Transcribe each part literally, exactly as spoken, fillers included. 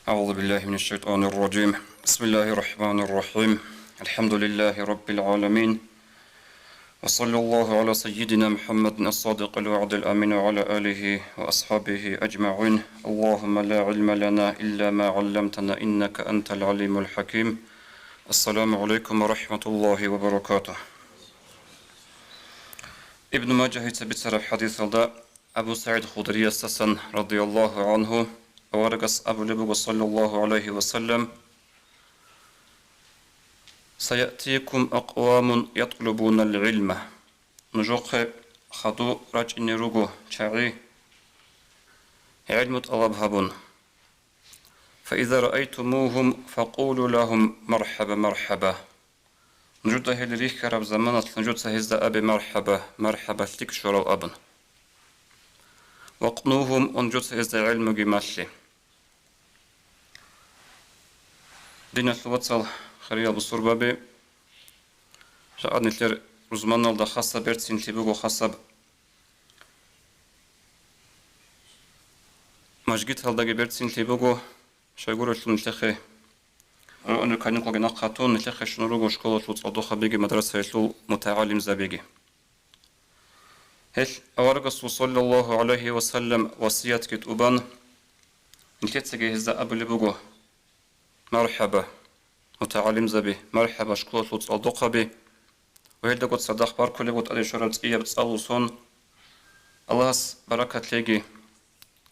أعوذ بالله من الشيطان الرجيم. بسم الله الرحمن الرحيم. الحمد لله رب العالمين. وصلى الله على سيدنا محمد الصادق الوعد الأمين وعلى آله وأصحابه أجمعين. اللهم لا علم لنا إلا ما علمتنا إنك أنت العليم الحكيم. السلام عليكم ورحمة الله وبركاته. Ибн Мажагьица бицараб хӀадисалда Абу СагӀид Худриясдасан, радияллагьу гӀангьу, аварагас абулеб буго, саллаллагьу гӀалайгьи ва саллам: «Саятикум акъвамун ятлубунал гӀилма». Нужехъе хадув рачӀине руго чагӀи гӀилму тӀалаб гьабун. «Фаиза раайтумугьум, факъулу лагьум: мархӀаба, мархӀаба». Нужеда гьел рихьараб заманалъ нужеца гьезда абе: «МархӀаба, мархӀаба, лъикӀ щварал», – абун. «Вакънугьум», нужеца гьезда гӀелмуги малъе. Диналъул вацал, хириял бусурбаби, жакъа нилъер рузманалда хасаб берцинлъи буго, хасаб мажгиталдаги берцинлъи буго, щайгурелъул нилъехъе гӀугӀунрил каникулги нахъа тун, нилъехъе щун руго школалъул цӀалдохъабиги мадрасаялъул мутагӀалимзабиги. Гьел аварагасул, саллаллагьу гӀалайгьи ва саллам, васиятги тӀубан, нилъецаги гьезда абулеб буго: «МархӀаба, мутагӀалимзаби, мархӀаба, школалъул цӀалдохъаби». Ва гьелдаго цадахъ баркулеб тӀаде щвараб цӀияб цӀалул сон. Аллагьас баракат лъеги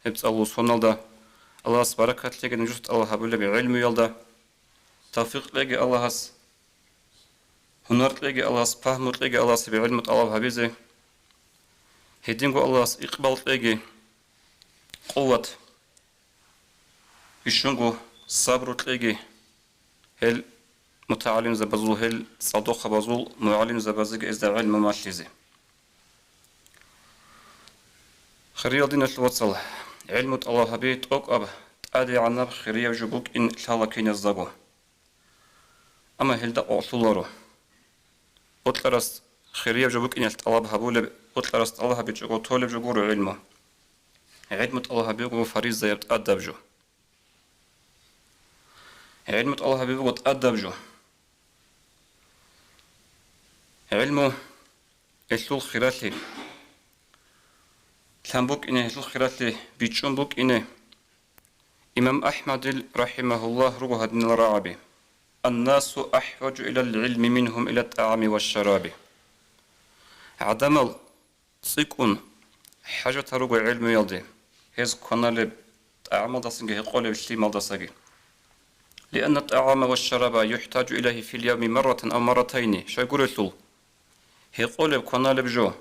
гьеб цӀалул соналда, Аллагьас баракат лъеги нужеца тӀалаб гьабулеб гӀелмуялда, тавфикъ лъеги Аллагьас, гьунар лъеги Аллагьас, пагьму лъеги Аллагьас гьеб гӀелму тӀалаб гьабизе. Гьединго Аллагьас икъбал лъеги, къуват, бищунго сабру кьеги гьел мутагӀалимзабазул, гьел цӀалдохъабазул мугӀалимзабазеги гьезда гӀелму малъизе. Хириял диналъул вацал, гӀелму тӀалаб гьаби тӀокӀаб, тӀадегӀанаб, хирияб жо букӀин лъала киназдаго. Амма гьелда къокълъуларо. Бокьарас хирияб жо букӀиналъ тӀалаб гьабулеб, бокьарас тӀалаб гьабичӀого толеб жо гуро гӀилму. ГӀилму тӀалаб гьабиго фаризаяб тӀадаб жо. ГӀилму тӀалаб гьабиго тӀадаб жо. ГӀилму гьелъул хиралъи лъан букӀине, гьелъул хиралъи бичӀчӀун букӀине. Имам АхӀмадил, рахӀимагьуллагь, руго гьадинал рагӀаби: «Аннасу ахӀважу илал гӀилми мингьум ила тӀагӀами ва шараби». ГӀадамал цӀикӀкӀун хӀажатал руго гӀилмуялде, гьез кваналеб тӀагӀамалдасаги гьекъолеб лъималдасаги. «Лианна тӀагӀама ва шараба юхӀтажу илайгьи фил явми марратан ав марратайни», щайгурелъул, гьекъолеб, кваналеб жо,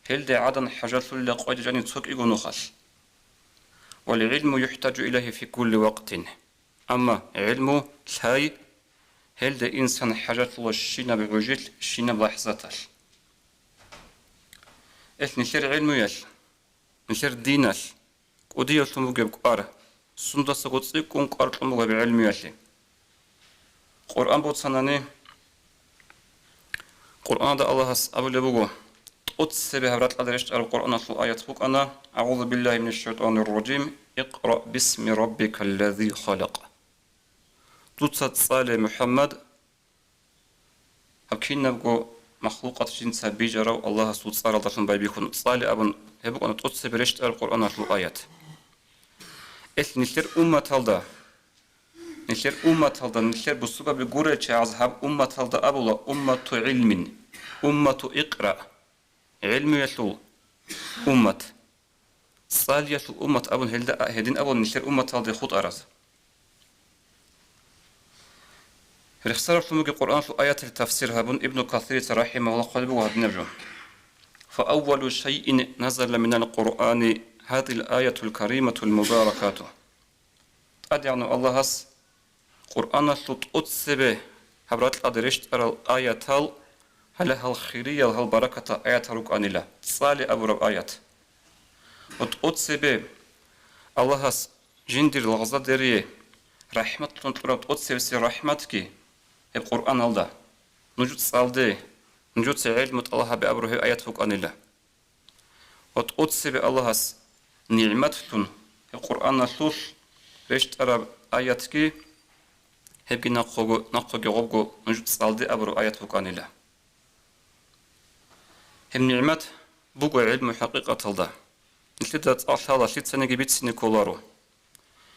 гьелде гӀадан хӀажалъулила къойде жанив цо кӀиго нухалъ. «Вал гӀилму юхӀтажу илайгьи фи кулли вакътин». Амма гӀилму лъай, гьелде инсан хӀажалъула щинаб гӀужилъ, щинаб лахӀзаталъ. Эл нилъер гӀилмуялъ, нилъер диналъ кӀудиявлъун бугеб кӀвар, сундасаго цӀикӀкӀун кӀвар кьун буго гьеб гӀилмуялъе. Къуръан боцанани, Къуръанда Аллагьас абулеб буго, тӀоцебе гьаб ракьалда рещтӀараб Къуръаналъул аят букӀана: «АгӀузу биллагьи минаш шайтӀанир ражим, икъра бисми раббикаллази халакъ». Дуца цӀале, МухӀаммад, гьаб кинабго махлукъат жинца бижарав Аллагьасул цӀаралдалъун байбихьун цӀале абун, гьеб букӀана тӀоцебе рещтӀараб Къуръаналъул аят. Эл нилъер умматалда, нилъер умматалда, нилъер бусурбаби гурел чагӀаз гьаб умматалда абула: «Уммату гӀилмин, уммату икъра», гӀилмуялъул уммат. ЦӀалиялъул уммат абун гьелда, гьедин абун нилъер умматалде хутӀараз. Рехсаралъун бугеб Къуръаналъул аяталъе тафсир гьабун, Ибну Касирица, рахӀимагьуллагь, хъвалеб буго гьадинаб жо: «Фа аввалу шайин назала минал Къуръани гьадил аятул кариматул мубаракату». ТӀадегӀанав Аллагьас Къуръаналъул тӀоцебе гьаб ракьалде рещтӀарал аятал, гьале гьал хириял, гьал баракатал аятал рукӀанила, цӀале абураб аят. Ва тӀоцебе Аллагьас жиндир лагъзадерие рахӀматлъун кьураб тӀоцебесеб рахӀматги гьеб Къуръаналда, нуж цӀалде, нужеца гӀелму тӀалаб гьабе абураб гьеб аят букӀанила. Ва тӀоцебе Аллагьас нигӀматлъун гьеб Къуръаналъулъ рещтӀараб аятги, гьебги нахъого, нахъоги гъобго нуж цӀалде абураб аят букӀанила. Гьеб нигӀмат буго гӀилму хӀакъикъаталда. Нилъеда цӀалъала лъицаниги бицине кколаро.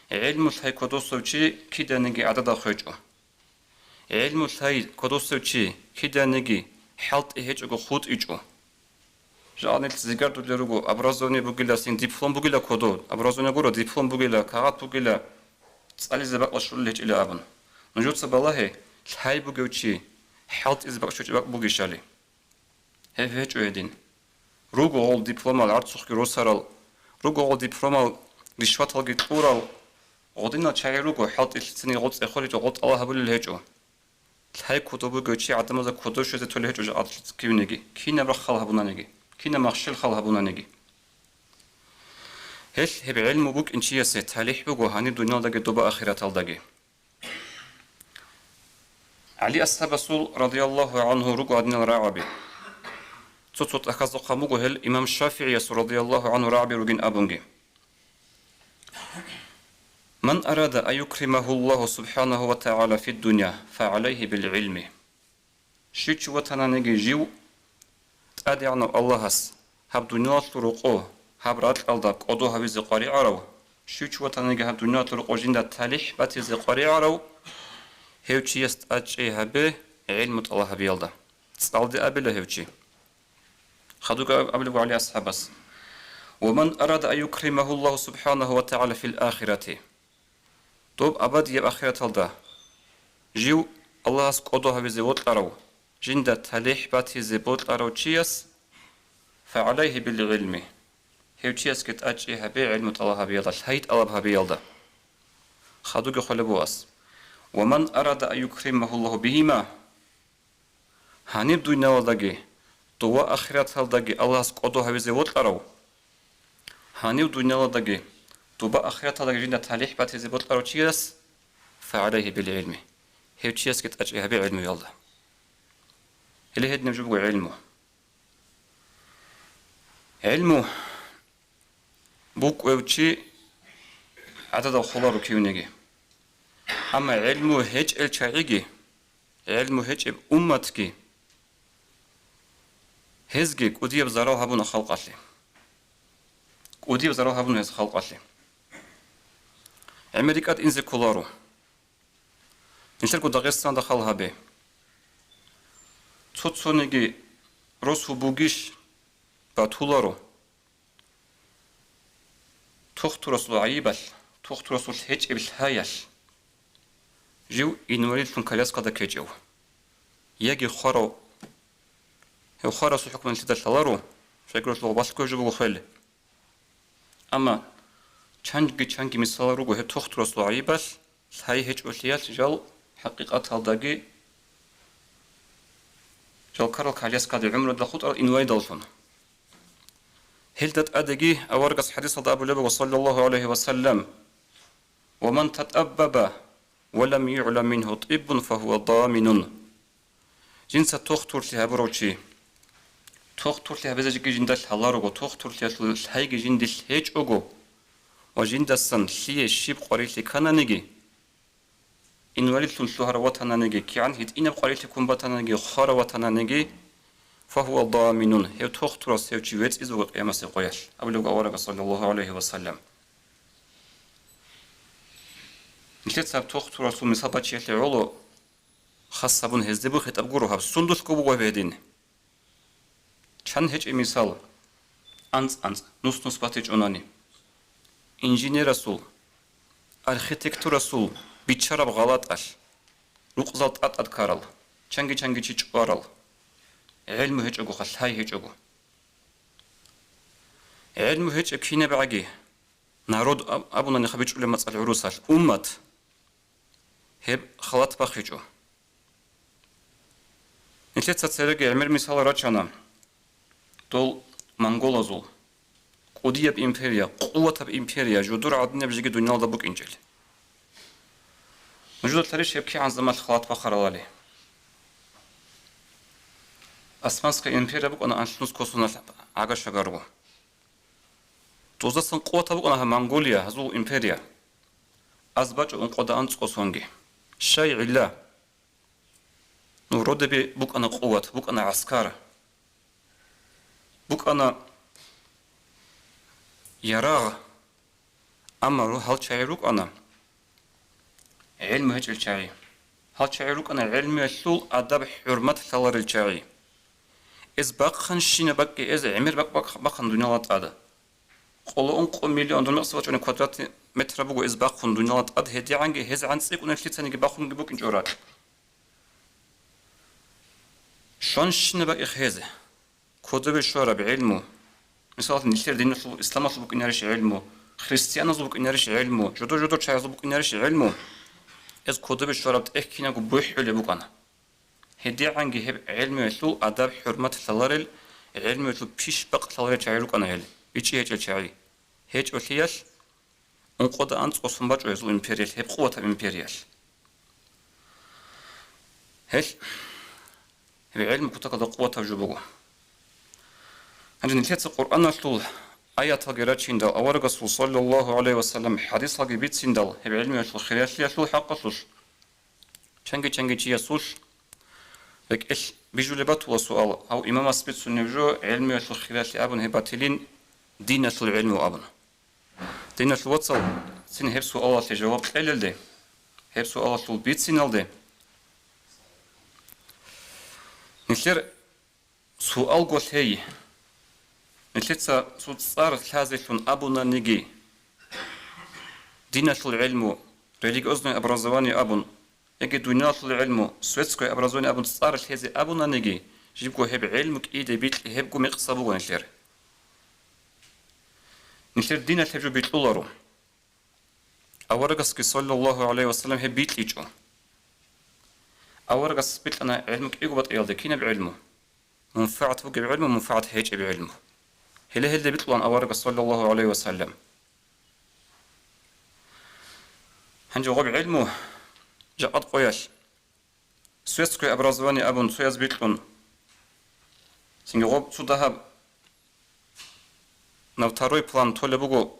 ГӀилму лъай кодосев чи киданиги гӀадада хвечӀо. ГӀилму лъай кодосев чи киданиги хӀалтӀи гьечӀого хутӀичӀо. Жагьанил зигардулел руго, образование бугила, син диплом бугила кодо, образование гуро, диплом бугила, кагъат бугила, цӀализе бакӀла щулел гьечӀила абун. Нужеца балагье, лъай бугев чи хӀалтӀизе бакӀ щвечӀеб бакӀ бугищали. Гьеб гьечӀо гьедин. Руго гъол дипломал гӀарцухъги росарал, руго гъол дипломал ришваталги кьурал, гъодинал чагӀи руго, хӀалтӀи лъицаниги гъол цӀехоличӀо, гъол тӀалаб гьабулел гьечӀо. Лъай кодо бугев чи гӀадамазда кодов щвезе толеб гьечӀо жакъа лъица кивниги, кинаб рахъал гьабунаниги, кинаб махщел хал гьабунаниги. Гьелъ гьеб гӀилму букӀин чиясе талихӀ буго гьаниб дуниялдаги доба ахираталдаги. ГӀали асхӀабасул, радияллагьу гӀангьу, руго гьадинал рагӀаби. Цо-цо тӀахьазда хъван буго гьел имам ШафигӀиясул, радияллагьу гӀангьу, рагӀаби ругин абунги. Ман арада ан юкримагьу Аллагьу субхӀанагьу ва тагӀала фиддуня, фагӀалайгьи билгӀилми. Щив чи ватананиги жив ТӀадегӀанав Аллагьас гьаб дуниялалъул рокъо, гьаб ракьалда кӀодо гьавизе къваригӀарав, щив чи ватананиги гьаб дуниялалъул рокъо жинда талихӀ батизе къваригӀарав, гьев чияс тӀадчӀей гьабе гӀилму тӀалаб гьабиялда. ЦӀалде абила гьев чи. Хадуб абулеб ГӀали асхӀабас: «Ва ман арада ан юкримагьу Аллагьу субхӀанагьу ва тагӀала фил ахирати». Доб абадияб ахираталда жив Аллагьас кӀодо гьавизе вокьарав, жинда талихӀ батизе бокьарав чияс, фагӀалайгьи билгӀилми, гьев чиясги тӀадчӀей гьабе гӀилму тӀалаб гьабиялда, лъай тӀалаб гьабиялда. Хадубги хъвалеб буго ас: «Ва ман арада ан юкримагьу Аллагьу бигьима». Гьаниб дуниялалдаги, дова ахираталдаги Аллагьас кӀодо гьавизе вокьарав, гьанив дуниялалдаги, доба ахираталдаги жинда талихӀ батизе бокьарав чияс, фагӀалайгьи билгӀилми, гьев чиясги тӀадчӀей гьабе гӀилмуялда. Гьеле гьединаб жо буго гӀилму. ГӀилму букӀвев чи гӀададал холаро кивниги. Амма гӀилму гьечӀел чагӀиги, гӀилму гьечӀеб умматги, гьезги кӀудияб зарал гьабуна халкъалъе. КӀудияб зарал гьабуна гьез халкъалъе. ГӀемер рикӀкӀад инзе кколаро. Нилъерго Дагъистанда хал гьабе. Цо-цониги росу бугищ батуларо. Тухтурасул гӀайибалъ, тухтурасул гьечӀеб лъаялъ жив инвалидлъун коляскада ккечӀев. Яги хварав, гьев хварасул хӀукму нилъеда лъаларо, щайгурелъул балъго жо буго хвел. Амма чанги-чанги мисалал руго гьеб тухтурасул гӀайибалъ, лъай гьечӀолъиялъ жал хӀакъикъаталдаги жал ккарал коляскаде гӀумруялда хутӀарал инвалидаллъун. Гьелда тӀадеги аварагас хӀадисалда абулеб буго, саллаллагьу гӀалайгьи ва саллам: «Ва ман татӀаббаба ва лам югӀлам мингьу тӀиббун фагьува даминун». Жинца тухтурлъи гьабурав чи, тухтурлъи гьабизеги жинда лъаларого, тухтурлъиялъул лъайги жиндилъ гьечӀого ва жиндасан лъие щиб къварилъи ккананиги, инвалидлъун лъугьарав ватананиги, кигӀан гьитӀинаб къварилъи ккун батананиги, хварав ватананиги, фагьува даминун, гьев тухтурас гьев чи вецӀизе вуго къиямасеб къоялъ, абулеб аварагас, саллаллагьу гӀалайгьи ва саллам. Нилъеца гьаб тухтурасул мисал бачиялъе гӀоло, хас гьабун гьезде буго хитӀаб гуро гьаб, сундулъго буго гьеб гьедин. Чан гьечӀеб мисал, анцӀ-анцӀ, нус-нус батичӀонани. Инженерасул, архитектурасул биччараб гъалатӀалъ, рукъзал тӀад-тӀад ккарал, чанги-чанги чи чӀварал, гӀелму гьечӀогоха, лъай гьечӀого. ГӀелму гьечӀеб кинабгӀаги, народ аб-, абунаниха бичӀчӀулеб мацӀалъ гӀурусалъ, уммат гьеб халат бахъичӀо. Нилъеца цереги гӀемер мисал рачана дол монголазул, кӀудияб империя, къуватаб империя, жудур гӀадинаб жеги дуниялда букӀинчӀел. Нужеда лъарищ гьеб кигӀан заманалъ халат бахъаралали? Османская империя букӀана анлънус косоналъ гӀага-шагарго. Доздасан къуватаб букӀана гьаб Монголия, гьазул империя. Аз бачӀо ункъода анцӀго сонги. Щай гӀилла? Ну, родеби букӀана къуват, букӀана гӀаскар, букӀана ярагъ. Амма ру-, гьал чагӀи рукӀана гӀелму гьечӀел чагӀи. Гьал чагӀи рукӀана гӀелмуялъул адаб-хӀурмат лъаларел чагӀи. Эз бахъанщина бакӀги эз гӀемер бакӀ-, бахъ-, бахъана дунияла тӀада. Къоло ункъо миллион дун мекъса бачӀунеб квадратный метр буго эз бахъун дунияла тӀад, гьедигӀанги гьез гӀанцӀикӀунеб лъицаниги бахъунги букӀинчӀо ракь. Щванщина бакӀихъ гьез. Кодобе щвараб гӀелму, мисалалъе, нилъер диналъул, исламалъул букӀинарищ гӀелму, христианазул букӀинарищ гӀелму, жодор-жодор чагӀазул букӀинарищ гӀелму, эз кодобе щвараб тӀехь кинабго бухӀулеб букӀана. ГьедигӀанги гьеб гӀелмуялъул адаб-хӀурмат лъаларел, гӀелмуялъул пиш-бакъ лъаларел чагӀи рукӀана гьел, бичӀчӀи гьечӀел чагӀи. ГьечӀолъиялъ ункъода анцӀго сон бачӀо гьезул империялъ, гьеб къуватаб империялъ. Гьел, гьеб гӀелму кутакалда къуватаб жо буго. Гьанже нилъеца Къуръаналъул аяталги рачиндал, аварагасул саллаллагьу гӀалайгьи вассалам хӀадисалги бициндал, гьеб гӀелмуялъул хиралъиялъул хӀакъалъулъ, чанги-чанги чиясулъ рекӀелъ бижулеб батула суал, гьав имамас бицунеб жо, гӀелмуялъул хиралъи абун гьеб батилин, диналъул гӀелму абун. Диналъул вацал, цин гьеб суалалъе жаваб кьелелде, гьеб суалалъул бициналде, нилъер суалго лъей, нилъеца цо цӀар лъазелъун абунаниги, диналъул гӀелму, религиозное образование абун, яги дуниялалъул гӀелму, светское образование абун цӀар лъезе абунаниги, жибго гьеб гӀелму кӀиде бикьи гьебго мекъса буго нилъер. Нилъер диналъ гьеб жо бикьуларо. Аварагасги, саллаллагьу гӀалайгьи вассалам, гьеб бикьичӀо. Аварагас бикьана гӀелму кӀиго батӀиялда, кинаб гӀелму? МунфагӀат бугеб гӀелму, мунфагӀат гьечӀеб гӀелму. Гьеле гьелда бикьулаан аварагас, саллаллагьу гӀалайгьи вассалам. Гьанже гъоб гӀелму жакъад къоялъ светское образование абун цояз бикьун, цинги гъоб цо дагьаб на второй план толеб буго,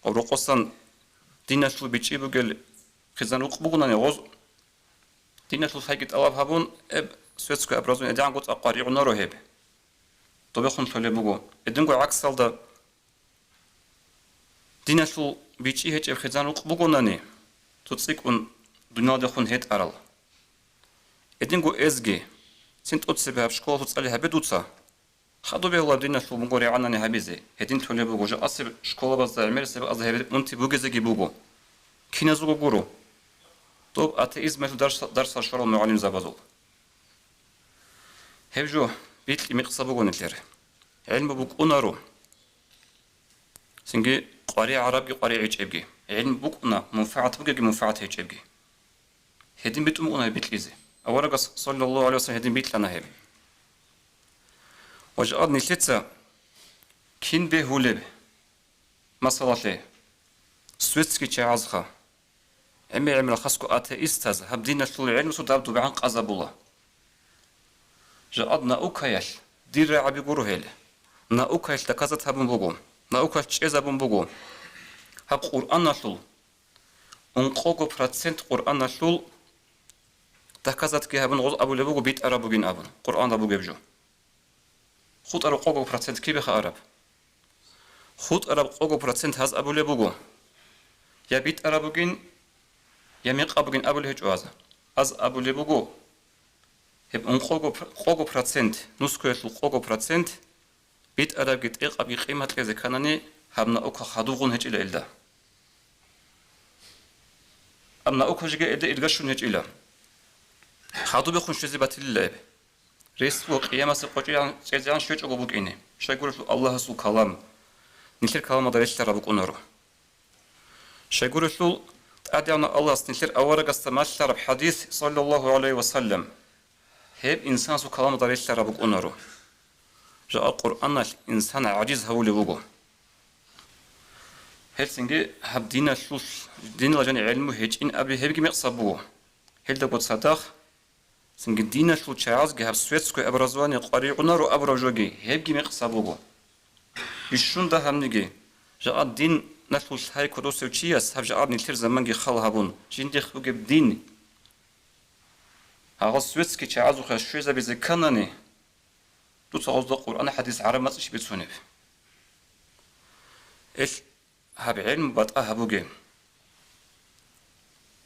гъоб рокъосан диналъул бичӀчӀи бугел хъизан рукъ бугонани гъоз, диналъул сайги тӀалаб гьабун, гьеб светское образование гӀадигӀанго цӀакъ къваригӀунаро гьеб. Добехун лъолеб буго. Гьединго гӀаксалда, диналъул бичӀчӀи гьечӀеб хъизан рукъ бугонани, цо цӀикӀкӀун дуниялдехун гьетӀарал. Гьединго эзги, цин тӀоцебе гьаб школалъур цӀали гьабе дуца. Хадуб бегьулаб диналъул бугоригӀанани гьабизе, гьедин лъолеб буго, жакъасеб школабазда гӀемерисеб бакӀазда гьеб унти бугезеги буго. Киназулго гуро. Доб атеизмалъул дарс-, дарсал щварал мугӀалимзабазул. Гьеб жо бикьи мекъса буго нилъер. ГӀелму букӀунаро. Цинги къваригӀарабги къваригӀечӀебги. ГӀелму букӀуна, мунфагӀат бугебги мунфагӀат гьечӀебги. Гьедин битӀун букӀуна гьеб бикьизе. Аварагас, саллаллагьу гӀалайгьи вассалам, гьедин бикьана гьеб. Ва жакъад нилъеца кин бегьулеб, масалалъе, светский чагӀазха, гӀемер-гӀемерал хасго атеистаз гьаб диналъул гӀелмусул даб-дубгӀан къазабула. Жакъад наукаялъ, дир рагӀаби гуро гьел, наукаялъ доказать гьабун буго, наукаялъ чӀезабун буго. Гьаб Къуръаналъул ункъого процент Къуръаналъул доказатги гьабун гъоз абулеб буго битӀараб бугин абун, Къуръанда бугеб жо. ХутӀараб къого процент кибеха араб? ХутӀараб къого процент гьаз абулеб буго, я битӀараб бугин, я мекъаб бугин абулеб гьечӀо гьаз. Аз абулеб буго, гьеб ункъого пр-, къого процент, нускоялъул къого процент битӀарабги тӀекъабги къимат кьезе кканани, гьаб наука хадубгъун гьечӀила илда. Гьаб наука жеги илда иргащун гьечӀила. Хадубехун щвезе батилила гьеб. Рес буго къиямасеб къо чӀезегӀан щвечӀого букӀине, щайгурелъул Аллагьасул калам, нилъер каламалда релълъараб букӀунаро. Щайгурелъул ТӀадегӀанав Аллагьас нилъер аварагасда малъараб хӀадис, саллаллагьу гӀалайгьи ва саллам, гьеб инсанасул каламалда релълъараб букӀунаро. Жакъа Къуръаналъ инсан гӀажиз гьавулев вуго. Гьелцинги гьаб диналъулъ, динал жани гӀелму гьечӀин абе гьебги мекъсаб буго. Гьелдаго цадахъ, цинги диналъул чагӀазги гьаб светское образование къваригӀунаро абураб жоги гьебги мекъсаб буго. Бищун дагьабниги, жакъа дин Диналъул лъай кодосев чияс гьаб жакъа нилъер заманги хал гьабун, жиндихъ бугеб дин гьагъал светский чагӀазухъе щвезабизе кканани, дуца гъозда Къуръан хӀадис гӀараб мацӀищ бицунеб? Ил гьаб гӀелму батӀа гьабуге.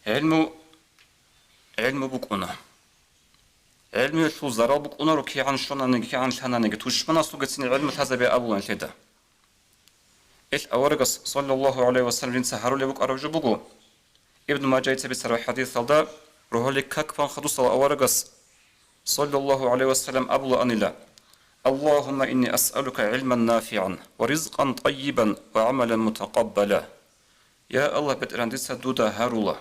ГӀелму, гӀелму букӀуна. ГӀелмуялъул зарал букӀунаро кигӀан щвананиги, кигӀан лъананиги, тушманасулгицин гӀелму лъазабе абула нилъеда. Ил аварагас, саллаллагьу гӀалайгьи ва саллам, жинца гьарулеб букӀараб жо буго. Ибн Мажайица бицараб хӀадисалда, рогьалил как бан хадусал аварагас, саллаллагьу гӀалайгьи ва саллам, абулаанила: «Аллагьумма инни асъалука гӀилман нафигӀан ва ризкъан тӀайибан ва гӀамалан мутакъаббала». Я Аллагь, БетӀергьан, дица дуда гьарула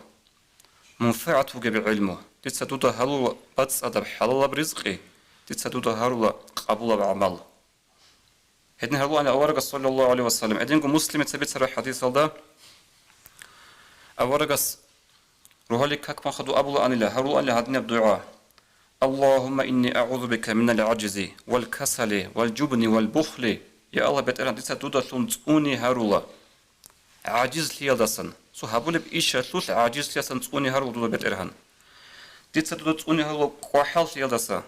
мунфагӀат бугеб гӀелму, дица дуда гьарула бацӀцӀадаб хӀалалаб ризкъи, дица дуда гьарула къабулаб гӀамал. Гьедин гьарулаан аварагас, саллаллагьу гӀалайгьи ва саллам, гьединго Муслимица бицараб хӀадисалда, аварагас рогьалил как бан хадув абулаанила, гьарулаанила гьадинаб дугӀа: «Аллагьумма инни агӀузу бика минал гӀажзи вал касали вал жубни вал бухли». Я Аллагь, БетӀергьан, дица дудалъун цӀуни гьарула гӀажизлъиялдасан, цо гьабулеб ишалъулъ гӀажизлъиялдасан цӀуни гьарула дуда, БетӀергьан. Дица дуда цӀуни гьарула кӀвахӀаллъиялдаса,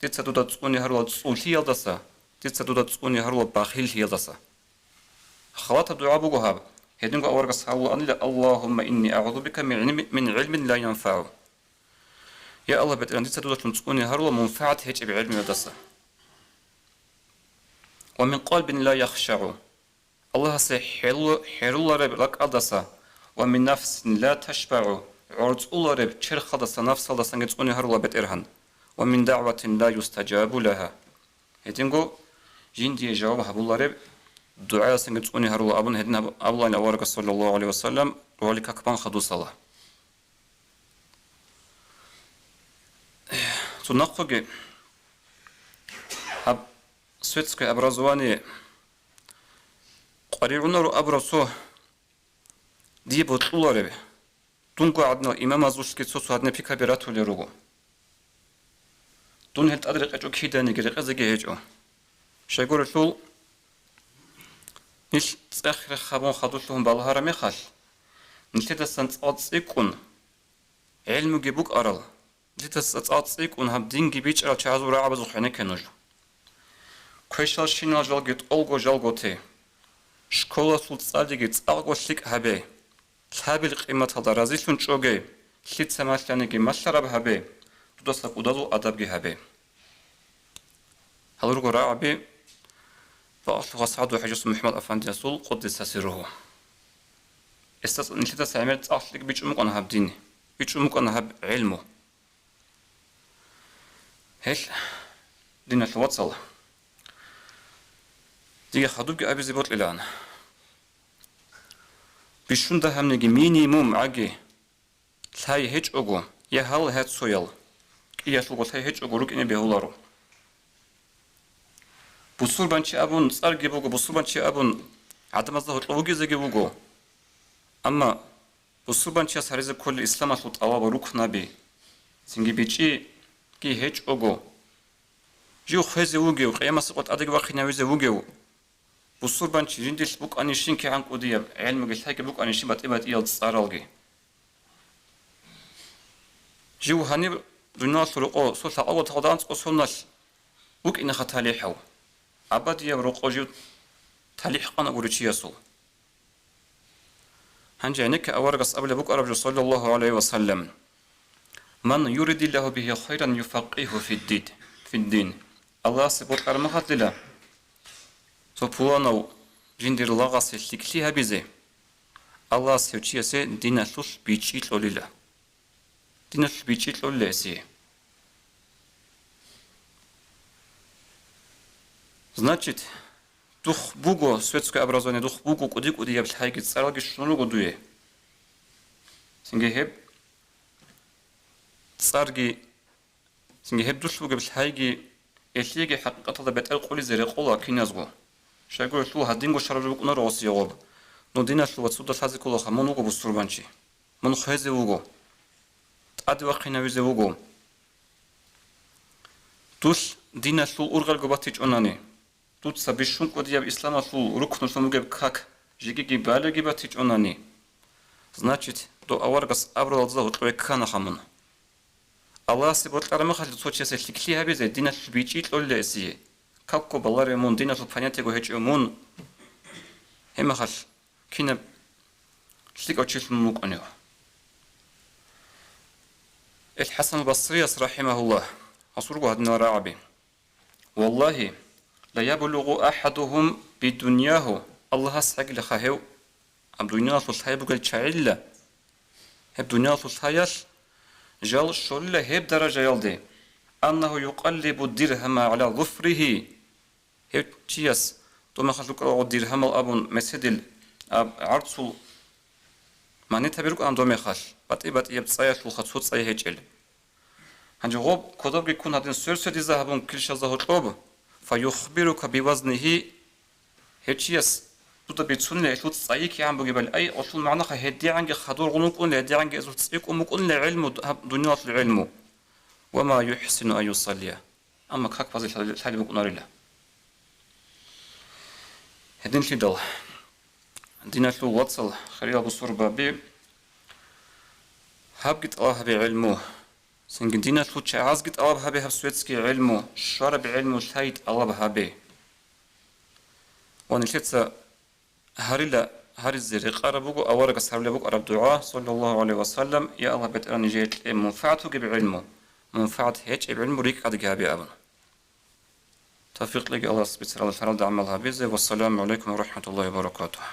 дица дуда цӀуни гьарула цӀулъиялдаса, дица дуда цӀуни гьарула бахиллъиялдаса. Халатаб дугӀа буго гьаб. Гьединго аварагас гьарулаанила: «Аллагьумма инни агӀузу бика мин гӀилми-, мин гӀилмин ла янфагӀу». Я Аллагь, БетӀергьан, дица дудалъун цӀуни гьарула мунфагӀат гьечӀеб гӀелмуялдаса. «Ва мин къалбин ла яхшагӀу». Аллагьасе хӀеру-, хӀерулареб ракӀалдаса, «ва мин нафсин ла ташбагӀу», гӀорцӀулареб черхалдаса, нафсалдасанги цӀуни гьарула, БетӀергьан, «ва мин дагӀватин ла юстажабу лагьа». Гьединго жиндие жаваб гьабулареб дугӀаялдасанги цӀуни гьарула абун гьедин гьаб-, абулаан аварагас, саллаллагьу гӀалайгьи ва саллам, рогьалил как бан хадусала. Цо нахъеги гьаб светское образование къваригӀунаро абураб цо дие бокьулареб. Дунго гӀадинал имамазулъги цо-цо гьадинаб пикаби ратулел руго. Дун гьел тӀад рекъечӀо киданиги, рекъезеги гьечӀо. Щайгурелъул, нилъ цӀех-рех гьабун хадур лъугьун балагьараб мехалъ, нилъедасан цӀакъ цӀикӀкӀун, гӀелмуги букӀарал, нилъедаса цӀакъ цӀикӀкӀун гьаб динги бичӀчӀарал чагӀазул рагӀабазухъ гӀенекке нуж. Квешал щинал жалги тӀолго жалго те. Школалъул цӀалиги цӀакъго лъикӀ гьабе. Лъабил къиматалда разилъун чӀоге, лъица малъаниги малъараб гьабе, дудаса кӀудазул адабги гьабе. Гьал руго рагӀаби бакълъугъа СагӀду ХӀажиясул МухӀаммад Афандиясул, къуддиса сирругьу. Гьесда нилъеда гӀемер цӀакъ лъикӀ бичӀчӀун букӀана гьаб дин, бичӀчӀун букӀана гьаб гӀелму. Гьел, диналъул вацал, диги хадубги абизе бокьилаан. Бищун дагьабниги минимум гӀаги лъай гьечӀого, я гьал гьецоял кӀиялъулго лъай гьечӀого рукӀине бегьуларо. Бусурбанчи абун цӀарги буго, бусурбанчи абун гӀадамазда гьоркьов вугезеги вуго. Амма бусурбанчияс гьаризе кколел исламалъул тӀалаба рукнаби, цинги бичӀчӀиги гьечӀого, жив хвезе вугев, къиямасеб къо тӀадеги вахъинавизе вугев бусурбанчи жиндилъ букӀанищин кигӀан кӀудияб гӀелмуги лъайги букӀанищин батӀи-батӀиял цӀаралги. Жив гьаниб дуниялалъул рокъо цо лъакъого тагъда анцӀго соналъ вукӀинеха талихӀав, абадияб рокъо жив талихӀ къана гури чиясул. Гьанже гьенекке аварагас абулеб букӀараб жо, саллаллагьу гӀалайгьи ва саллам: «Ман юридиллагьу бигьи хайран юфаккъигьу фиддид-, фиддин». Аллагьасе бокьараб мехалъила цо пуланав жиндир лагъасе лъикӀлъи гьабизе, Аллагьас гьев чиясе диналъулъ бичӀчӀи кьолила. Диналъулъ бичӀчӀи кьолила гьесие. Значит, духъ буго светское образование, духъ буго кӀуди-кӀудияб лъайги цӀаралги щун руго дуе. Цинги гьеб цӀарги, цинги гьеб дулъ бугеб лъайги, гьелъиеги хӀакъикъаталда бетӀер къулизе рекъола киназго. Щайгурелъул гьадинго щвараб жо букӀунаро гъосие гъоб. Ну диналъул вацуда лъазе кколаха, мун вуго бусурбанчи. Мун хвезе вуго. ТӀаде вахъинавизе вуго. Дулъ диналъул ургъелго батичӀонани, дуца бищун кӀудияб исламалъул рукнулъун бугеб как жегиги балиги батичӀонани, значит, дов аварагас абуралдаса гьоркьове кканаха мун. Аллагьасе бокьараб мехалъ цо чиясе лъикӀлъи гьабизе, диналъул бичӀчӀи кьолила гьесие. Какго баларев мун, диналъул понятиего гьечӀев мун. Гьеб мехалъ кинаб лъикӀав чилъун вукӀунев. Ил ХӀасанул Басрияс, рахӀимагьуллагь, гьас вуго гьадинал рагӀаби: «Валлагьи, ла яблугъу ахӀадугьум бидуньягьу», Аллагьас гӀагилаха гьев, гьаб дуниялалъул лъай бугел чагӀилла, гьеб дуниялалъул лъаялъ жал щолила гьеб даражаялде, «аннагьу юкъаллибу диргьама гӀала зуфригьи», гьев чияс дов мехалъ рукӀарал диргьамал абун меседил аб гӀарцул монета биркӀана дов мехалъ, батӀи-батӀияб цӀаялъулха цо цӀай гьечӀел. Гьанже гъоб кодобги ккун гьадин сверсвердизе гьабун килщазе гьоркьоб, «фаюхбирука бивазнигьи», гьев чияс дуда бицунила гьелъул цӀайи кигӀан бугебали, ай, гъолъул магӀнаха гьедигӀанги хадургъун вукӀунила, гьедигӀанги гьезул цӀикӀкӀун букӀунила гӀилму, гьаб дуниялалъул гӀилму. «Ва ма юхӀсину ан юсаллия». Амма как базе лъали-, лъали букӀунарила. Гьединлъидал, диналъул вацал, хириял бусурбаби, гьабги тӀалаб гьабе гӀилму, цинги диналъул чагӀазги тӀалаб гьабе гьаб светский гӀилму, щвараб гӀилму лъай тӀалаб гьабе. Ва нилъеца гьарила гьаризе рекъараб буго аварагас гьарулеб букӀараб дугӀа, саллаллагьу гӀалайгьи ва саллам: «Я Аллагь, БетӀергьан, нижее кье мунфагӀат бугеб гӀилму, мунфагӀат гьечӀеб гӀилму рикӀкӀадги гьабе», – абун. Тавфикъ лъеги Аллагьас бицаралда лъаралда гӀамал гьабизе. Вассаламу гӀалайкум ва рахӀматуллагьи ва баракатугьу.